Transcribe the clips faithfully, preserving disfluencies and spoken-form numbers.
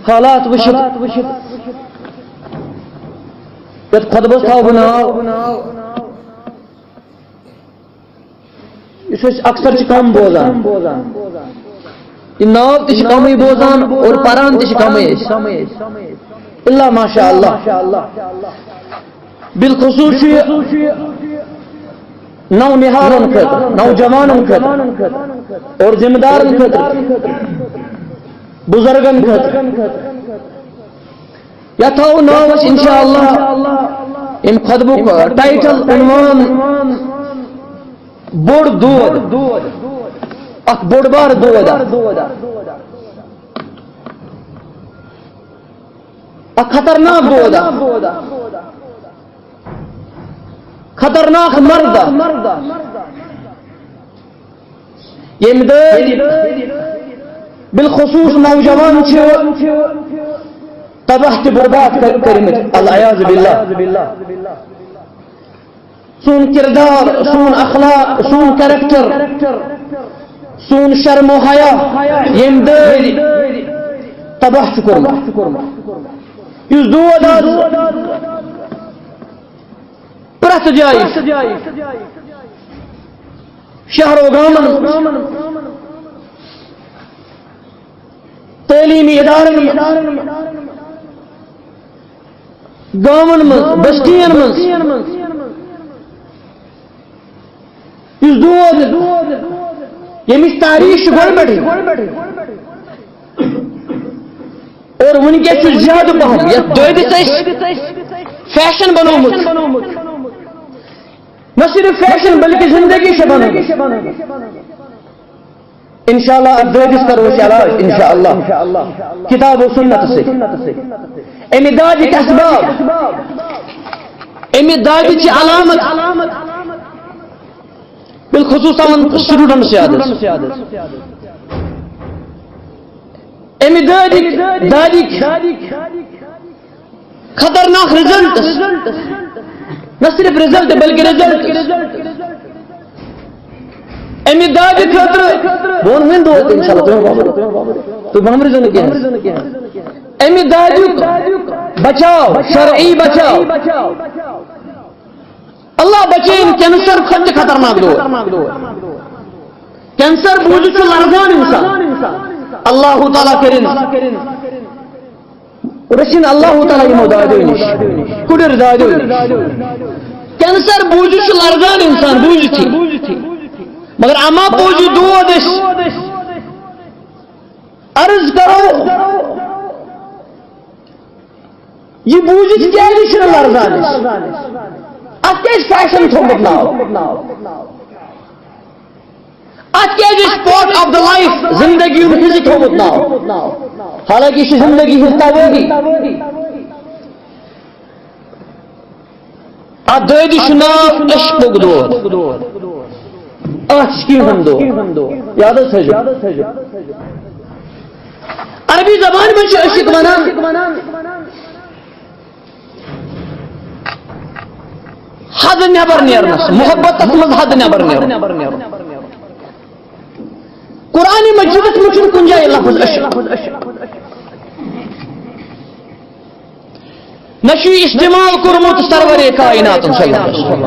حالات وٕچھِتھ، یَتھ خۄطبَس تھاوٕ بہٕ ناو، یُس أسۍ اکثر چھِ کم بوزان، یہِ ناو تہِ چھِ کمٕے بوزان اور پران تہِ چھِ کمٕے أسۍ۔ الا ماشاء اللہ۔ بالخصوص چھُ یہِ نو نہارن خٲطرٕ، نوجوانن خٲطرٕ اور ذمہ دارن خٲطرٕ، بزرگن خٲطرٕ۔ یتھ تھاوو ناو أسۍ انشاءاللہ امہِ خطبُک ٹائٹل، عنوان، بوٚڑ دود۔ اکھ بوٚڑ بار دود اکھ۔ اکھ خطرناک دود اکھ۔ خطرناک مرض اکھ۔ ییٚمہِ دٲدۍ بالخصوص نوجوان چھِ تباہ تہٕ برباد کٔر-، کٔرمٕتۍ، العیاذ باللہ۔ سون کردار، سون اخلاق، سون کریکٹر، سون شرم و حیا ییٚمہِ دٲدۍ تباہ چھُ کوٚرمُت۔ یُس دود آز پرٛٮ۪تھ جایہِ شہر و گامن منٛز، تعلیمی ادارن منٛز، گامن منٛز، بستین منٛز، یُس دود، ییٚمِچ تاریخ چھِ گۄڈٕ پٮ۪ٹھٕے، اور وٕنکیٚس چھُ زیادٕ پہم یتھ دٲدِس أسۍ فیشن بنوومُت۔ نہ صرف فیشن بلکہ زندگی چھِ بنوومُت۔ انشاءاللہ اتھ دٲدِس کرو أسۍ علاج انشاءاللہ کتاب و سنت سۭتۍ۔ امہِ دادِ کہِ اسباب، امہِ دادِ چہِ علامت، بالخصوص تھاوان سٹوڈنٹس یاد حظ۔ امہِ دادِکۍ، دادِکۍ خطرناک رزلٹس، نہ صرف رزلٹ بلکہ رزلٹ۔ امہِ دادِ خٲطرٕ، بہٕ وَنہٕ وۄنۍ دود انشاءاللہ، تُہۍ مہٕ بامبرِو، تُہۍ بامبرِو نہٕ کینٛہہ۔ امہِ دادیُک بچاو، شرعی بچاو۔ اللہ بچٲیِن کینسر کھۄتہٕ تہِ خطرناک دود۔ کینسر بوٗزِتھ چھُ لرزان انسان۔ اللہ تعالیٰ کٔرِن، رٔچھِن اللہ تعالیٰ یِمو دادیو نِش، کُڑِر دادیو نِش۔ کینسر بوٗزِتھ چھُ لرزان انسان، بوٗزِتھٕے۔ مگر اما پوٚز یہِ دود أسۍ عرض کرو، یہِ بوٗزِتھ کیٛازِ چھِنہٕ لرزان أسۍ؟ اَتھ کیٛازِ فیشن تھوٚومُت ناو؟ اَتھ کیٛازِ چھِ part of the life، زندگی ہُنٛد حصہٕ تھوٚومُت ناو؟ حالانکہ یہِ چھِ زندگی ہٕنٛز تبٲہی۔ اَتھ دٲدِس چھُ ناو عشقُک دود۔ اَتھ چھِ کینٛہہ ہن دود۔ یاد حظ تھٲیزیو۔ عربی زبانہِ منٛز چھِ عشق وَنان حد نٮ۪بر نیرنس، محبتس منٛز حد نٮ۪بر نیرُن۔ قرآن مجیدس منٛز چھُنہٕ کُنہِ جایہِ لفظ عشق۔ نہ چھُ یہِ استعمال کوٚرمُت سرورِ کائناتن صلی اللہ علیہ وسلم۔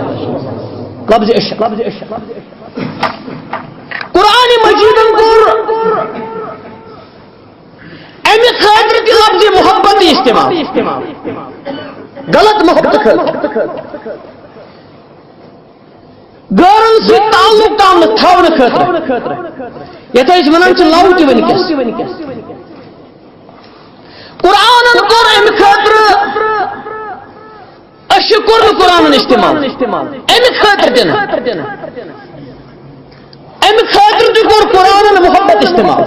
لفظ عشق۔ قرآن مجیدن کوٚر امہِ خٲطرٕ تہِ لفظ محبت استعمال، غلط محبت خٲطرٕ، غٲرن سۭتۍ تعلق تھاونہٕ، تھاونہٕ خٲطرٕ، یتھ أسۍ ونان چھِ love تہِ وٕنکیٚس۔ قرآنن کوٚر امہِ خٲطرٕ، أسۍ چھِ کوٚر نہٕ قرآنن استعمال امہِ خٲطرٕ تہِ نہٕ۔ امہِ خٲطرٕ تہِ کوٚر قرآنن محبت استعمال۔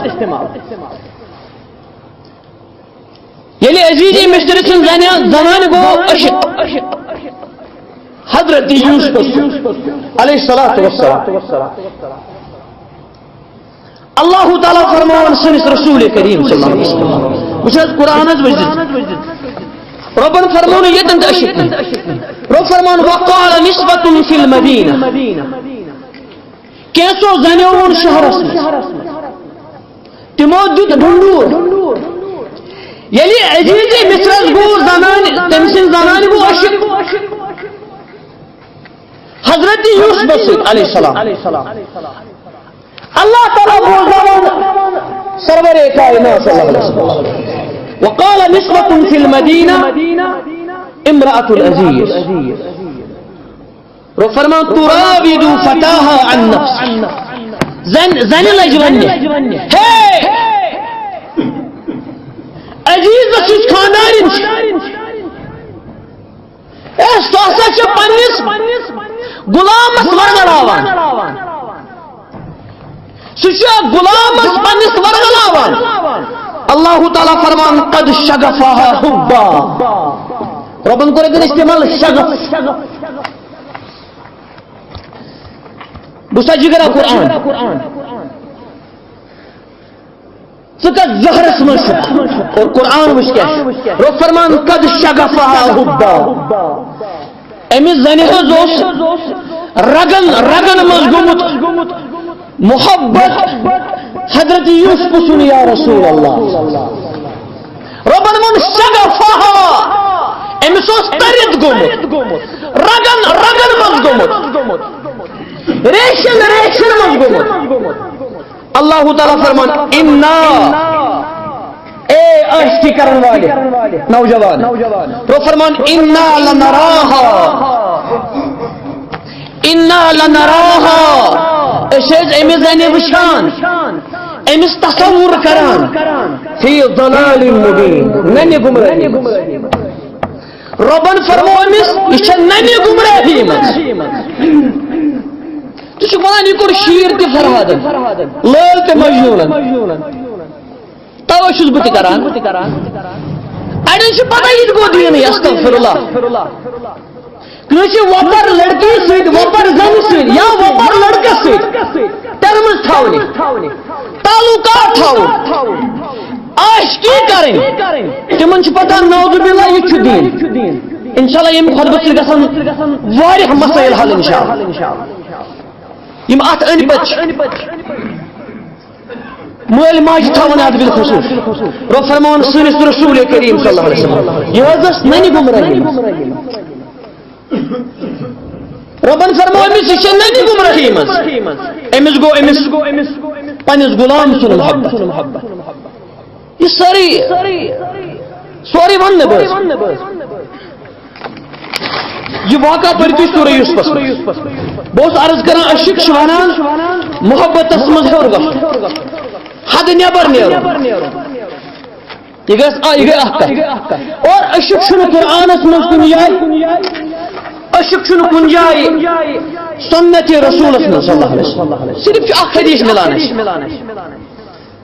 ییٚلہِ عزیزی مستر سٕنٛز زنہِ، زنانہِ گوٚو عشق حضرت یوسفس علیہ الصلوۃ والسلام۔ اللہ تعالیٰ فرماوان سٲنِس رسول کریم صلی اللہ علیہ وسلم، وٕچھ حظ قرآن حظ وٕچھ۔ رۄبن فرموو نہٕ ییٚتٮ۪ن تہِ عشق۔ رۄب فرماوان، "وقال نسوة في المدينة"۔ کینٛژھو زنیو ووٚن شہرس منٛز، تِمو دیُت ڈُنڈور، ییٚلہِ عزیز مصرس گوٚو زنانہِ، تٔمۍ سٕنٛز زنانہِ گوٚو عاشق حضرت یوسفس سۭتۍ علیہ السلام۔ اللہ تعالیٰ بوزناوان سرور کائنات صلی اللہ علیہ وسلم۔ وقال نسوة في المدينة امرأة العزيز۔ رب فرمان تراود فتاها عن نفسه۔ زن، زنہِ لجہِ وننہِ، ہے عزیز، بہٕ چھُس خانٛدارِنۍ۔ اے، سُہ ہسا چھُ پننِس غلامس ورغلاوان۔ سُہ چھُ غلامس پننِس ورغلاوان۔ اللہ تعالیٰ فرمان قد شغفها حبا۔ ربن کوٚر ییٚتٮ۪ن استعمال شغف۔ بوٗزتھا جگرا قرآن۔ ژٕ کتھ زہرس منٛز چھُکھ؟ اور قرآن وٕچھ کیٛاہ چھُ۔ رب فرمان قد شغفها حبا۔ أمِس زنہِ حظ اوس رگن، رگن منٛز گوٚمُت محبت حضرت یوسف سُنٛد، یا رسول اللہ۔ ربن ووٚن شغفها، أمِس اوس تٔرِتھ گوٚمُت، رگن، رگن منٛز گوٚمُت، ریشن، ریشن منٛز گوٚمُت۔ اللہ تعالیٰ فرمان انا، اے عاشقی کرن والے نوجوان، رب فرمان انا لنراها، انا لنراها، أسۍ ٲسۍ أمِس زنہِ وٕچھان، أمِس تصور کران، فی ضلال مبین، ننہِ گمراہی منٛز۔ ربن فرموو أمِس، یہِ چھےٚ ننہِ گمراہی منٛز۔ ژٕ چھُکھ وَنان، یہِ کوٚر شیٖر تہِ فرہادن، لٲل تہِ مجنوٗنن۔ توے چھُس بہٕ تہِ کران۔ اَڑٮ۪ن چھِ پتہ یہِ تہِ گوٚو دیٖنٕے، استغفر اللہ۔ کٲنٛسہِ وۄپر لڑکی سۭتۍ، وۄپر زنہِ سۭتۍ یا وۄپر لڑکس سۭتۍ terms تھاونہِ، تعلقات تھاوُن، عاشقی کرٕنۍ، تِمن چھِ پتہ نعوذ باللہ یہِ چھُ دیٖن۔ انشاءاللہ ییٚمہِ خطبہٕ سۭتۍ گژھن واریاہ مسائل حل انشاءاللہ۔ یِم اتھ أنٛدۍ پٔتۍ چھِ۔ مٲلۍ ماجہِ تھاوان یاد بالخصوص۔ رب فرماوان سٲنِس رسول کریم صلی اللہ علیہ وسلم۔ یہِ حظ ٲس ننہِ گمراہی منٛز۔ ربن فرموو أمِس، یہِ چھےٚ ننہِ گمراہی منٛز۔ أمِس گوٚو، أمِس پننِس غلام سُنٛد محبت۔ یہِ سٲری، سورُے وَنہٕ نہٕ بہٕ حظ۔ یہِ واقعہ پٔرِو تُہۍ سورہ یوسفس منٛز۔ بہٕ اوسُس عرض کران، عشق چھُ وَنان محبتس منٛز ہیوٚر گژھُن، حدٕ نٮ۪بر نیرُن۔ یہِ گژھِ، آ، یہِ گٔے اکھ کتھ۔ اور عشق چھُنہٕ قرآنس منٛز کُنہِ جایہِ، عشق چھُنہٕ کُنہِ جایہِ سنت رسولس منٛز صلی اللہ علیہ وسلم۔ صرف چھُ اکھ حدیث مِلان اَسہِ۔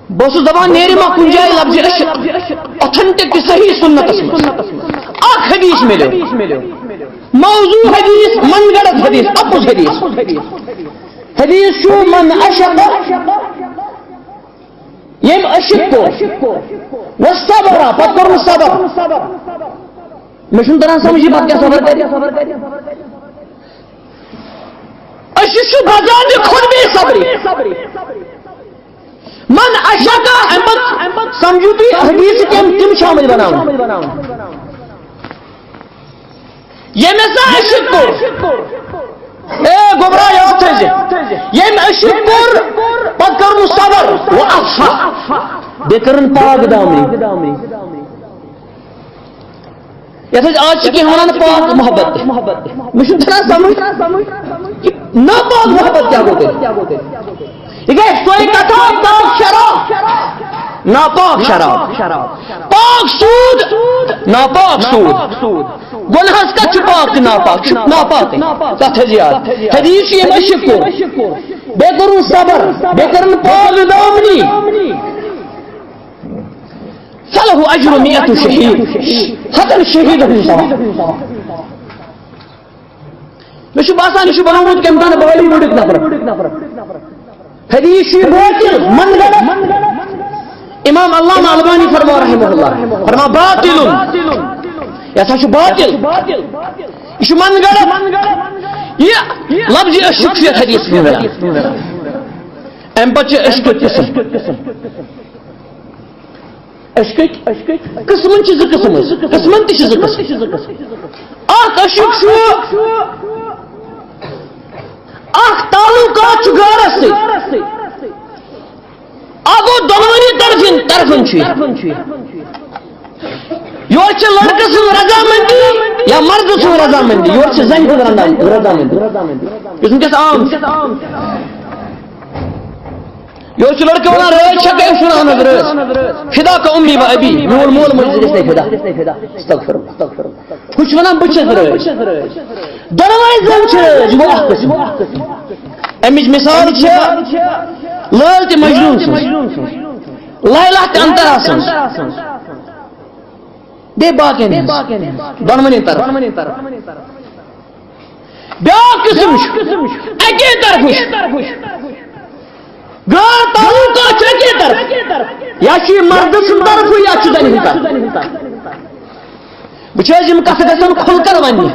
بہٕ اوسُس دپان، نیرِ ما کُنہِ جایہِ لفظِ عشق authentic تہٕ صحیح سُنتس منٛز؟ اکھ حدیث مِلیو۔ موضوع حدیث، من گڑت حدیث، اپُز حدیث۔ حدیث چھُ، من عشق، ییٚمۍ عشق کوٚر، وصبر، پتہٕ کوٚرُن صبر۔ مےٚ چھُنہٕ تران سمجھ، یہِ پتہٕ کیٛاہ صبر کرِ؟ عشق چھُ بذات خود بے صبری۔ من عشق، اَمہِ پتہٕ سمجھو تُہۍ حدیث کیٚم-، تِم چھِ آمٕتۍ بناونہٕ۔ ییٚمۍ ہسا عشق کوٚر، اے گوٚبرا، یاد تھٲیزِ، ییٚمۍ عشق کوٚر، پتہٕ کوٚرُن صبر، وعفا، بیٚیہِ کٔرٕن پاک دامنی۔ یتھ أسۍ آز چھِ کینٛہہ ونان پاک محبت تہِ۔ مےٚ چھُنہٕ تران سمجھ، یہِ ناپاک محبت کیٛاہ گوٚو تیٚلہِ؟ یہِ گٔے سۄے کتھا، پاک شراب، ناپاک شراب، پاک سوٗد، ناپاک سوٗد۔ گۄنہس کتھ چھُ پاک تہٕ ناپاک؟ چھُ ناپاکٕے۔ کتھ حظ یاد؟ حدیث چھُ، ییٚمۍ عشق کوٚر، بیٚیہِ کوٚرُن صبر، بیٚیہِ کٔرٕن پاک دامنی۔ فلہ اجر مئت شہید، ہتن شہیدن ہُنٛد ثواب۔ مےٚ چھُ باسان، یہِ چھُ بنومُت کٔمۍ تام بالی وُڈُک نفر۔ حدیث چھُ یہِ باطل، من گڑھ۔ امام علامہ البانی فرما رحمہ اللہ، فرما باطل، یہِ ہسا چھُ باطل، یہِ چھُ من گڑھ۔ یہِ لفظ عشق چھُ یتھ حدیثس منٛز مِلان۔ امہِ پتہٕ چھِ عشق قسم۔ عشقٕکۍ، عشقٕکۍ قٕسمن چھِ زٕ قٕسم حظ۔ قٕسمن تہِ چھِ زٕ قٕسم۔ اکھ عشق چھُ، اکھ تعلقات چھُ غٲرس سۭتۍ۔ اکھ گوٚو دۄنوٕنی طرفن، طرفن چھُ یہِ۔ یورٕ چھِ لڑکہٕ سٕنٛز رضامندی یا مردٕ سٕنٛز رضامندی، یورٕ چھِ زنہِ ہٕنٛز رضا-، رضامندی۔ یُس وٕنکیٚس عام چھُ۔ یورٕ چھُ لڑکہٕ ونان، رٲضۍ چھا؟ کٔمۍ سُنٛد؟ اہن حظ، رٲضۍ۔ فدا کا امی و ابی، میون مول موج گژھِ نہٕ فدا۔ استغفر اللہ، استغفر اللہ۔ ہُہ چھُ ونان، بہٕ چھَس رٲضۍ۔ دۄنوَے زَن چھِ رٲضۍ، یہِ گوٚو اکھ قٕسم۔ اَمِچ مثال چھِ لٲل تہِ مجنوٗن سٕنٛز، لیلا تہِ انترا سٕنٛز، بیٚیہِ باقین ہٕنٛز، دۄنوٕنی طرف۔ بیٛاکھ قٕسم چھُ اَکے طرفہٕ چھُ۔ غٲر تعلقات چھِ اَکے طرفہٕ۔ یا چھُ یہِ مردٕ سٕنٛدِ طرفہٕ یا چھُ زَنہِ ہٕنٛدِ طرفہٕ۔ وٕچھ حظ، یِم کَتھٕ گژھن کھُل کر وَننہِ۔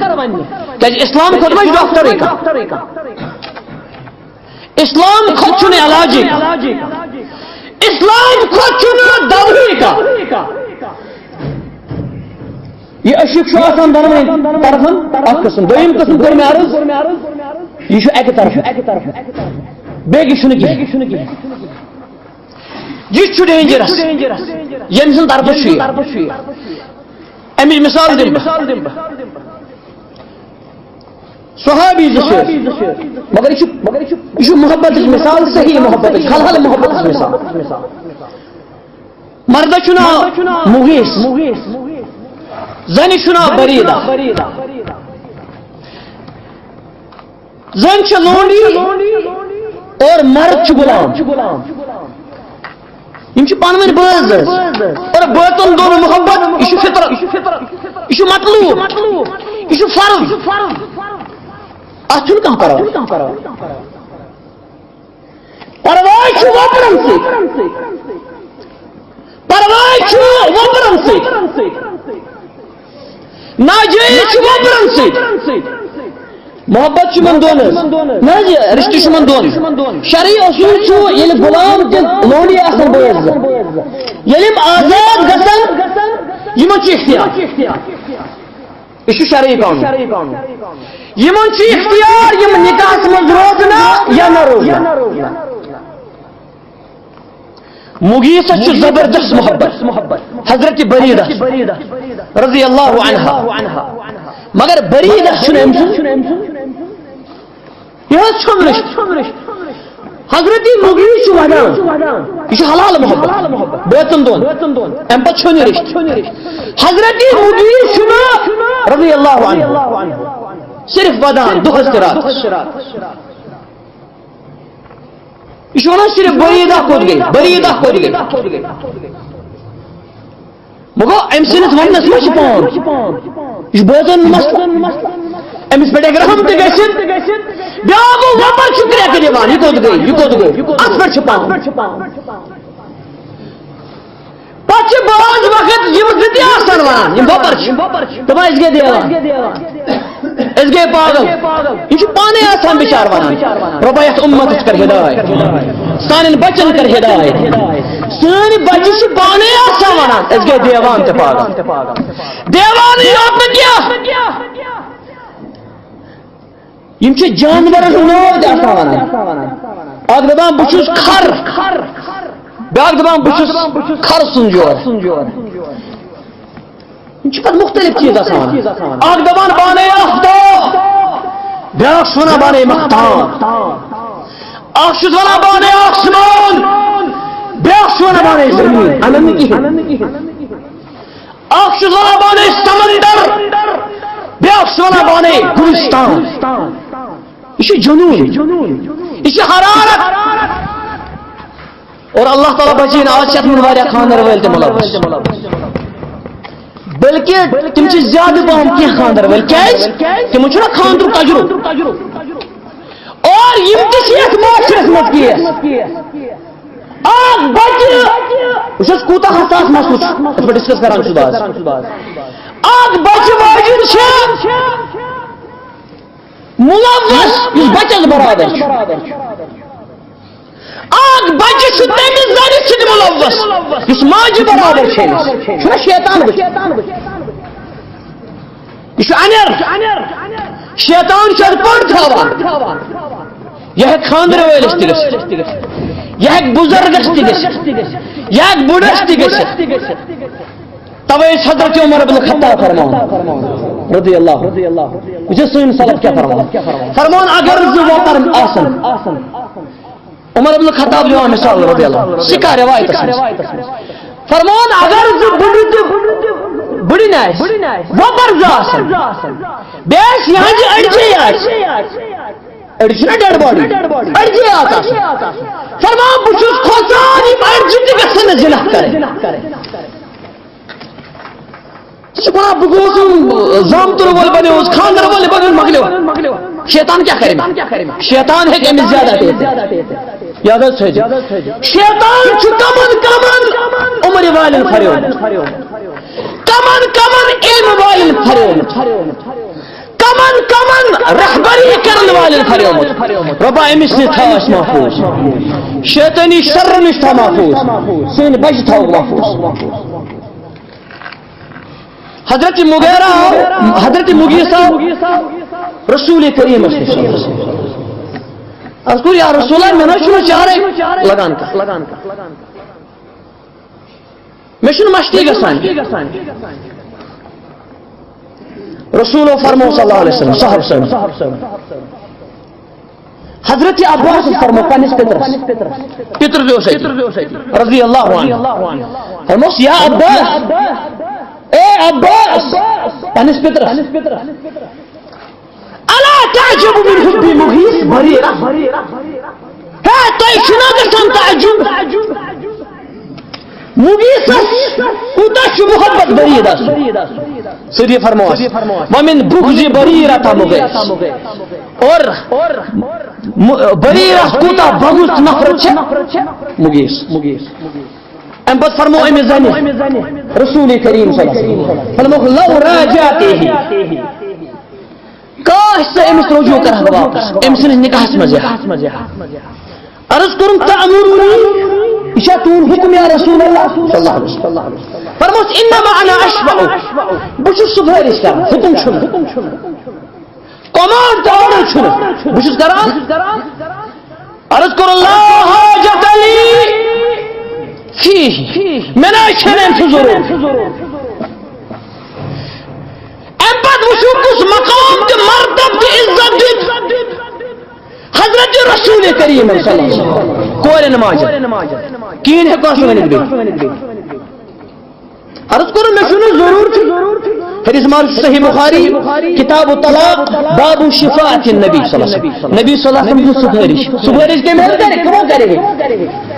کیٛازِ اِسلام کھۄتہٕ ما چھُ ڈاکٹرٕے کانٛہہ؟ اِسلام کھۄتہٕ چھُنہٕ علاجٕے کانٛہہ۔ اِسلام کھۄتہٕ چھُنہٕ دَوہٕے کانٛہہ۔ یہِ عشق چھُ آسان دۄنوَے طرفن اکھ قٕسم۔ دوٚیِم قٕسم کوٚر مےٚ عرض، یہِ چھُ اَکہِ طرفہٕ۔ بیٚیہِ چھُنہٕ کِہیٖنۍ۔ یہِ چھُ dangerous۔ ییٚمہِ سٕنٛدِ طرفہٕ چھُ یہِ۔ اَمِچ مثال دِمہٕ بہٕ۔ صحابی زٕ چھِ، مگر یہِ چھُ، مگر یہِ چھُ، یہِ چھُ محبتٕچ مثال، صحیح محبتٕچ، حلال محبتٕچ مثال۔ مردس چھُ ناو مغیث، زنہِ چھُ ناو بریدہ۔ زن چھِ لونڈی اور مرد چھُ غلام۔ یِم چھِ پانہٕ ؤنۍ بٲژ حظ۔ اور بٲژن دۄن محبت، یہِ چھُ فطرت، یہِ چھُ مطلوب، یہِ چھُ فرض۔ اتھ چھُنہٕ کانٛہہ پرواے۔ پرواے چھُ وۄپرن سۭتۍ۔ پرواے چھُ وۄپرن سۭتۍ۔ ناجٲیز چھُ وۄپرن سۭتۍ۔ محبت چھُ یِمن دۄن حظ۔ نہ حظ، یہِ رشتہٕ چھُ یِمن دۄن۔ شرعی اصوٗل چھُ، ییٚلہِ غلام تہٕ لونڈی آسن بٲژ زٕ، ییٚلہِ یِم آزاد گژھن، یِمن چھُ اختیار۔ یہِ چھُ شرعی قانون۔ یِمن چھُ اختیار یِم نکاحس منٛز روزنا یا نہ روزنا۔ مغیثس چھُ زبردست محبت حضرت بریدہ رضی اللہ عنہا۔ مگر بریدہ چھُنہٕ أمۍ سُنٛد۔ یہِ حظ چھُنہٕ رشتہٕ۔ حضرت مغیث چھُ ودان۔ یہِ چھُ حلال محبت۔ بٲژن دۄن۔ اَمہِ پتہٕ چھُنہٕ یہِ رشتہٕ۔ حضرت مغیث چھُنہٕ رضی اللہ عنہ صرف ودان دۄہس تہٕ راتس۔ یہِ چھُ ونان صرف بریدہ کوٚت گٔے، بریدہ کوٚت گٔے۔ وۄنۍ گوٚو أمۍ سٕنٛدِس وننس منٛز چھُ پان۔ یہِ چھُ بٲژن مسلہٕ۔ أمِس پٮ۪ٹھ ہیٚکہِ رحم تہِ گٔژھِتھ۔ بیٛاکھ گوٚو وۄپر چھُ کرٛٮ۪کہٕ دِوان، یہِ کوٚت گٔے، یہِ کوٚت گوٚو، اتھ پٮ۪ٹھ چھُ پان۔ پتہٕ چھِ بعض وقت یِم زٕ تہِ آسان ونان، یِم وۄپر چھِ۔ دپان، أسۍ گٔے دیوان۔ أسۍ گٔے پاگل۔ یہِ چھُ پانے آسان بِچار ونان، رۄبا یتھ اُمتس کر ہدایت، سانٮ۪ن بچن کر ہدایت۔ سٲنۍ بچہِ چھِ پانے آسان ونان، أسۍ گٔے دیوان تہٕ پاگل۔ دیوانٕے یوت نہٕ کینٛہہ، یِم چھِ جانورن ہُنٛد ناو تہِ آسان ونان۔ اکھ دپان، بہٕ چھُس کھر، بیٛاکھ دپان، بہٕ چھُس کھر سُنٛد جوڑ۔ یِم چھِ پتہٕ مُختٔلِف چیٖز آسان ونان۔ اکھ دپان، بہٕ انے آفتاب، بیٛاکھ چھُ ونان، بہٕ انے مختاب۔ اکھ چھُس ونان، بہٕ انے آسمان، بیٛاکھ چھُ ونان، بہٕ انے زٔمیٖن۔ انان نہٕ کِہیٖنۍ۔ اکھ چھُس ونان، بہٕ انے سمندر، بیٛاکھ چھُس ونان، بہٕ انے گُلستان۔ یہِ چھُ جنوٗن، یہِ چھِ حرارت۔ اور اللہ تعالیٰ بچٲیِن، آز چھِ اَتھ منٛز واریاہ خانٛدر وٲلۍ تہِ مُلوث، بلکہِ تِم چھِ زیادٕ پَہَم کینٛہہ خانٛدر وٲلۍ۔ کیٛازِ؟ تِمَن چھُنہ خانٛدرُک تجرُبہٕ۔ اور یِم تہِ چھِ یَتھ معاشرَس منٛز کینٛہہ۔ اَکھ بَچہٕ، وٕچھ حظ کوٗتاہ حساس مسلہٕ چھُ، یَتھ پٮ۪ٹھ ڈِسکس کران چھُس بہٕ آز۔ اَکھ بَچہٕ واجِنۍ چھِ مُلوث، یُس بَچَس برابر چھُ۔ اکھ بچہِ چھُ تٔمِس زَنہِ سۭتۍ مُلوث، یُس ماجہِ برابر چھُ أمِس۔ چھُنہ شیطان وٕچھ؟ یہِ چھُ اَنٮ۪ر۔ شیطان چھُ اَتھ پٔر تھاوان۔ یہِ ہیٚکہِ خانٛدرٕ وٲلِس تہِ گٔژھِتھ، یہِ ہیٚکہِ بُزرگس تہِ گٔژھِتھ، یہِ ہیٚکہِ بُڈس تہِ گٔژھِتھ۔ توے چھُ حضرت عمر ابن خطاب فرماوان، رضی اللہ، وٕچھِو سٲنۍ سلف کیٛاہ فرماوان۔ فرماوان، اگر زٕ وۄپر آسن، عمر ابن خطاب دِوان مثال، رضی اللہ عنہ، سِکا رِوایتس منٛز۔ فرماوان، اگر زٕ بُڈٕ تہِ، بُڈٕ نہٕ آسہِ، وۄپر زٕ آسن، بیٚیہِ آسہِ یِہنٛزِ أڈجہِ آسہِ، أڈجہِ چھِنہ dead body، أڈجہِ آسہِ آسان۔ فرماوان، بہٕ چھُس کھۄژان یِم أڈجہِ تہِ گژھن نہٕ زِنا کرٕنۍ۔ ژٕ چھُکھ وَنان، بہٕ گوس زامتُر وول بَنیوس، خانٛدر وول بَنیوس، مۄکلیو۔ شیطان کیٛاہ کَرِ مےٚ؟ شیطان ہیٚکہِ أمِس زیادہ تہِ ہیٚتھ۔ یاد حظ تھٲیزِ۔ شیطان چھُ کمن کمن عمرِ والٮ۪ن پھریومُت، کمن کمن علم والٮ۪ن پھریومُت، کمن کمن رہبری کرن والٮ۪ن پھریومُت۔ رۄبا، أمِس نِش تھاو اَسہِ محفوٗظ، شیطٲنی شرن نِش تھاو محفوٗظ، سٲنۍ بچہِ تھاوُکھ محفوٗظ۔ حضرت مغیرہ آو، حضرت مغیثہ آو رسول کریمس نِش۔ عرض کوٚر، یا رسول اللہ، مےٚ نہ حظ چھُنہٕ چارے لگان کانٛہہ۔ مےٚ چھُنہٕ مستی گژھان۔ رسولو فرموو صلی اللہ علیہ وسلم، صاحب صٲب۔ حضرت عباس فرموو پننِس پِترس، پِتر تہِ اوس اَتہِ، رضی اللہ عنہ۔ فرموس، یا عباس، اے عباس، پننِس پِترس، الا تعجب من حب مغیث بریرہ؟ ہے، تۄہہِ چھُنہ گژھان تعجب؟ مغیثس کوٗتاہ چھُ محبت بریرس۔ سۭتۍ فرموس، ومن بغض بریرہ مغیث۔ اور م-، بریرس کوٗتاہ بغض نفرت چھِ مغیث۔ اَمہِ پتہٕ فرموو أمِس زنہِ، رسول کریم صلی اللہ علیہ وسلم، فرمووُکھ، لو راجعتہ، کاش ژٕ أمِس رجوع کرہکھ واپس، أمۍ سٕنٛدِس نکاحس منٛز یِہا۔ عرض کوٚرُم، تأمرنی، یہِ چھا تُہُنٛد حُکم یا رسول اللہ صلی اللہ علیہ وسلم؟ فرموس، انما انا اشفع، بہٕ چھُس سُفٲرِش کران، حُکم چھُنہٕ۔ کمانڈ تہٕ آرڈر چھُنہٕ، بہٕ چھُس کران۔ عرض کوٚر، لا حاجت لی فیہ، مےٚ نہ حظ چھَنہٕ أمۍ سٕنٛز ضروٗرت۔ اَمہِ پتہٕ وٕچھِو کُس مقام تہٕ مرتب تہٕ عزت دیُت حضرت رسول کریم صلی اللہ علیہ وسلم۔ کورٮ۪ن ماجن کِہیٖنۍ ہیٚکو سُہ ؤنِتھ بیٚیہِ۔ عرض کوٚر، مےٚ چھُنہٕ ضروٗرت۔ حدیث مار صحیح بخاری، کتاب الطلاق، باب شفاعت النبی صلی اللہ علیہ وسلم۔ نبی صلی اللہ علیہ وسلم سٕنٛز سفٲرِش۔ سفٲرِش کٔمۍ حظ کرِ؟ کٕمو کرِ؟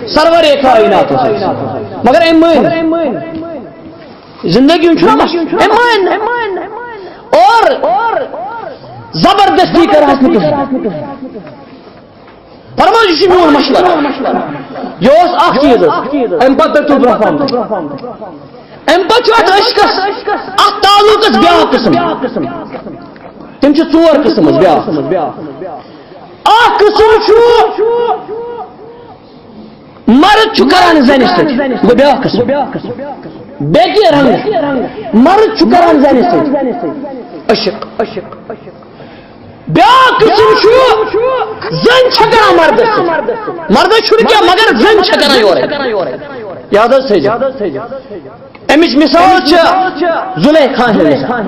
سرور کائنات اوس۔ مگر أمۍ مٲنۍ۔ زندگی ہُنٛد چھُنہ مسلہٕ۔ أمۍ مٲنۍ۔ اور زبردستی کٔرہَس نہٕ کٕہٕنۍ۔ فرمٲیِو، یہِ چھُ میون مشورٕ۔ یہِ اوس اکھ چیٖز حظ۔ اَمہِ پتہٕ تُل برونٛہہ کُن۔ اَمہِ پتہٕ چھُ اَتھ عشقس، اَتھ تعلقس بیٛاکھ قٕسم۔ تِم چھِ ژور قٕسم حظ بیٛاکھ۔ اکھ قٕسم چھُ مرد چھُ کران زنہِ سۭتۍ، گوٚو بیٛاکھ قٕسم۔ بیٚیہِ کیٛاہ رنٛگ؟ مرد چھُ کران زنہِ سۭتۍ عشق۔ بیٛاکھ قٕسم چھُ زٔنۍ چھےٚ کران مردس سۭتۍ۔ مردس چھُنہٕ کینٛہہ، مگر زٔنۍ چھےٚ کران یورے۔ یاد حظ تھٲیزیو۔ اَمِچ مثال چھِ زُلیخا ہٕنٛز مثال۔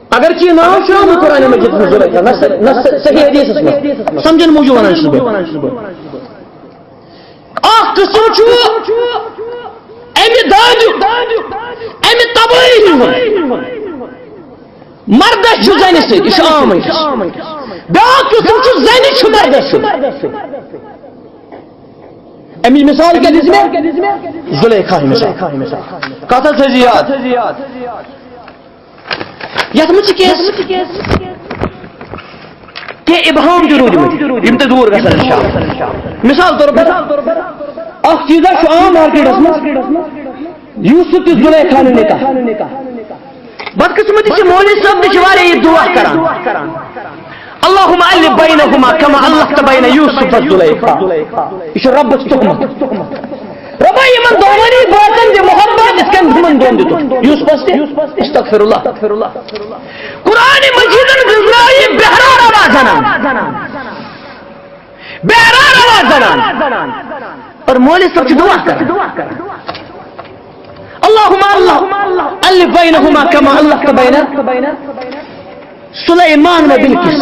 اگر کینٛہہ ناو چھُ آمُت قرآن مجیدس منٛز زُلیخا، نہ ص-، نہ ص-، صحیح حدیثس منٛز، سمجھن موٗجوٗب ونان چھُس بہٕ۔ اکھ قٕسم چھُ امہِ دادیُک، امہِ تبٲہی ہُنٛد۔ مردس چھُ زنہِ سۭتۍ، یہِ چھُ عام وٕنکیٚس۔ بیٛاکھ قٕسم چھُ زنہِ چھُ مردس سۭتۍ۔ امِچ مثال کیٛاہ دِژ مےٚ؟ زُلیخا ہٕنٛز مثال۔ کتھ حظ تھٲیزِ یاد۔ یتھ منٛز چھِ کینٛہہ، کینٛہہ ابہام تہِ روٗدمٕتۍ، یِم تہِ دوٗر گژھن انشاءاللہ۔ مثال طور پر، اکھ چیٖزا چھُ عام مارکیٹس منٛز، یوسف تہٕ زلیخا ہُنٛد نکاح۔ بدقسمتی چھِ، مولوی صٲب تہِ چھِ واریاہ یہِ دعا کران۔ اللهم الف بینہما کما الفت بین یوسف و زلیخا۔ یہ چھُ رۄبس تہمت۔ رۄبا، یِمن دۄنوٕنی بٲژن دِ محبت، یِتھ کٔنۍ ہُمن دۄن دِتُکھ یوسفس تہِ۔ استغفر اللہ۔ قرآن مجیدن گٔنزرٲو یہِ بہرا روا زنان۔ بہرا روا زنان۔ اور مولوی صٲب چھِ دعا کران۔ اللہم اللہ، الف بینہما کما الفت بین سلیمان و بلقیس۔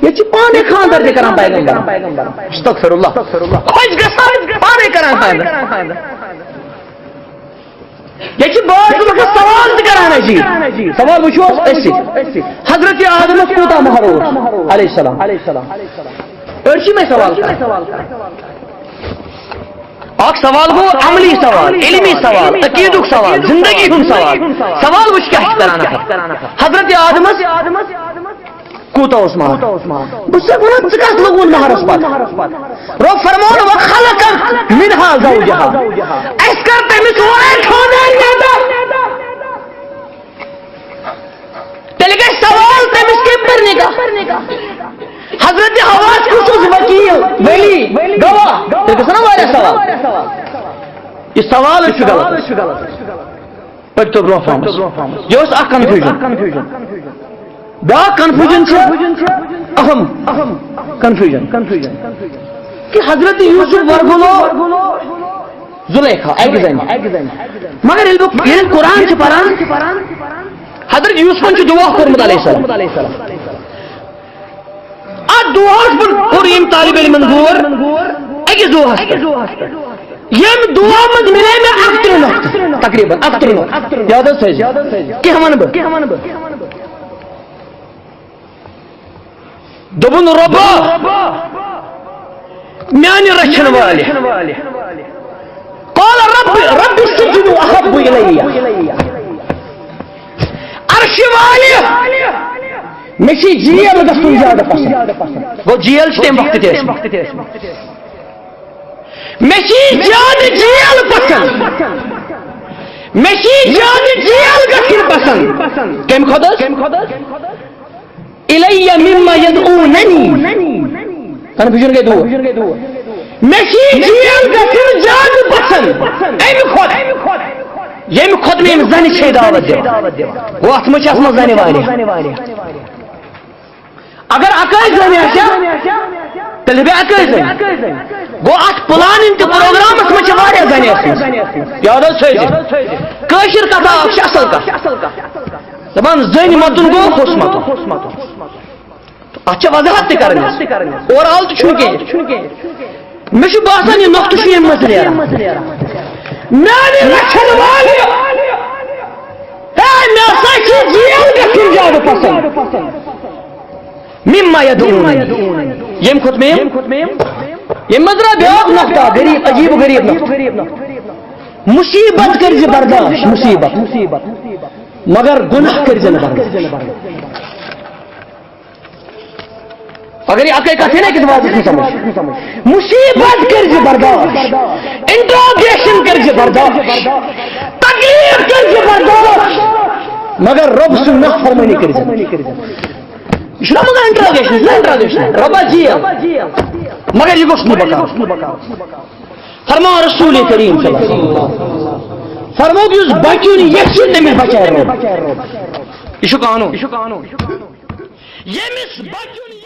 یہ چھِ پانے خاندر تہِ کران پیغمبر۔ استغفر اللہ۔ خۄش گژھان پانے کران خاندر۔ یہ چھِ بعض وقت سوال تہِ کران عجیب۔ سوال وٕچھو أسۍ۔ حضرت آدمس کوٗتاہ مہر اوس علیہ السلام؟ أڑۍ چھِ مےٚ سوال کران۔ اکھ سوال گوٚو عملی سوال، علمی سوال، عقیدُک سوال، زندگی ہُنٛد سوال۔ سوال وٕچھ کیٛاہ چھُ کران نفر۔ حضرت آدمس کوٗتاہ اوس مہر؟ بہٕ چھُسے وَنان، ژٕ کَتھ لوٚگُن مہرس پتہٕ؟ رۄب فرماوان، "وخلق منها زوجها"۔ اَسہِ کٔر تٔمِس وارِ خانٛدارِنۍ عطا۔ تیٚلہِ گژھِ سوال، تٔمِس کٔمۍ پٔر نکاح؟ حضرت حواس کُس اوس وکیل، ولی، گواہ؟ تیٚلہِ گژھن نا واریاہ سوال۔ یہِ سوال چھُ غلط۔ پٔکۍ تو برونٛہہ پہمس۔ یہِ اوس اکھ کنفیوجن۔ بیٛاکھ کنفیوجن چھِ اہم کنفیوجن، کہِ حضرت یوسف ورگولو زلیخا اکہِ زنہِ۔ مگر ییٚلہِ بہٕ، ییٚلہِ قرآن چھِ پران، حضرت یوسفن چھُ دعا کوٚرمُت علیہ السلام۔ اتھ دعاہس پٮ۪ٹھ کوٚر ییٚمۍ طالب علمن غور أکِس دعاہس پٮ۪ٹھ۔ ییٚمہِ دعا منٛز مِلے مےٚ اکترٕہ نۄقطہٕ، تقریباً اکترٕہ نۄقطہٕ۔ یاد حظ تھٲیزِ۔ کینٛہہ وَنہٕ بہٕ۔ دوٚپُن، "رۄبا، میانہِ رچھن والہِ۔" قال رب، رب السجن احب الی۔ عرشہِ والہِ، مےٚ چھِ جیل گژھُن زیادٕ پسند۔ گوٚو جیل چھِ تمہِ وقتہٕ تہِ ٲسمٕتۍ۔ مےٚ چھِ زیادٕ جیل پسند۔ مےٚ چھِ زیادٕ جیل گژھُن پسند۔ کمہِ کھۄتہٕ حظ؟ الی مما یدعوننی۔ کنفیوجن گٔے دوٗر۔ مےٚ چھِ جیل گژھُن زیادٕ پسند امہِ کھۄتہٕ، ییٚمہِ کھۄتہٕ مےٚ یِم زنہِ چھے دعوت دِوان۔ گوٚو، اتھ منٛز چھِ، اتھ منٛز زنہِ واریاہ۔ اگر اکٲے زٔنۍ آسہِ ہا، تیٚلہِ بیٚیہِ اکٲے زٔنۍ۔ گوٚو، اتھ پلاننگ تہٕ پروگرامس منٛز چھِ واریاہ زنہِ آسمژٕ۔ یاد حظ تھٲیزِ، کٲشِر کتھا اکھ چھِ اصل کتھ۔ دپان، زٔنۍ متُن گوٚو ہوٚس متُن۔ اتھ چھےٚ وضاحت تہِ کرٕنۍ۔ اوور آل تہِ چھُنہٕ کینٛہہ۔ مےٚ چھُ باسان، یہِ نۄقطہٕ چھُ ییٚمہِ منٛز نیران۔ میانہِ رچھن والہِ، ہے، مےٚ ہسا چھِ جیل گژھُن زیادٕ پسند۔ مما یدعوننی۔ ییٚمہِ کھۄتہٕ مےٚ یِم، ییٚمہِ منٛز درٛاو بیٛاکھ نۄقطہٕ، غریب، عجیب و غریب نۄقطہٕ۔ مصیبت کٔرزِ برداش، مصیبت۔ مگر گناہ کٔرزِ نہٕ برداش۔ اگر یہِ اکٲے کتھ یی نہ أکِس وازس منٛز سمجھ، مصیبت کٔرزِ برداش، انٹروگیشن کٔرزِ برداش، تکلیف کٔرزِ برداش، مگر رۄب سٕنٛز نافرمٲنی کٔرزِ نہٕ۔ یہِ چھُنہ مگر انٹروگیشن، یہِ چھُنہ انٹروگیشن، رۄبا جیل۔ مگر یہِ گوٚژھ نہٕ بکار۔ فرماو رسول کریم صلی اللہ علیہ وسلم۔ فرموو، یُس بچُن یژھِ، تٔمِس بچایہِ رۄب۔ یہِ چھُ قانوٗن۔ ییٚمِس بچُن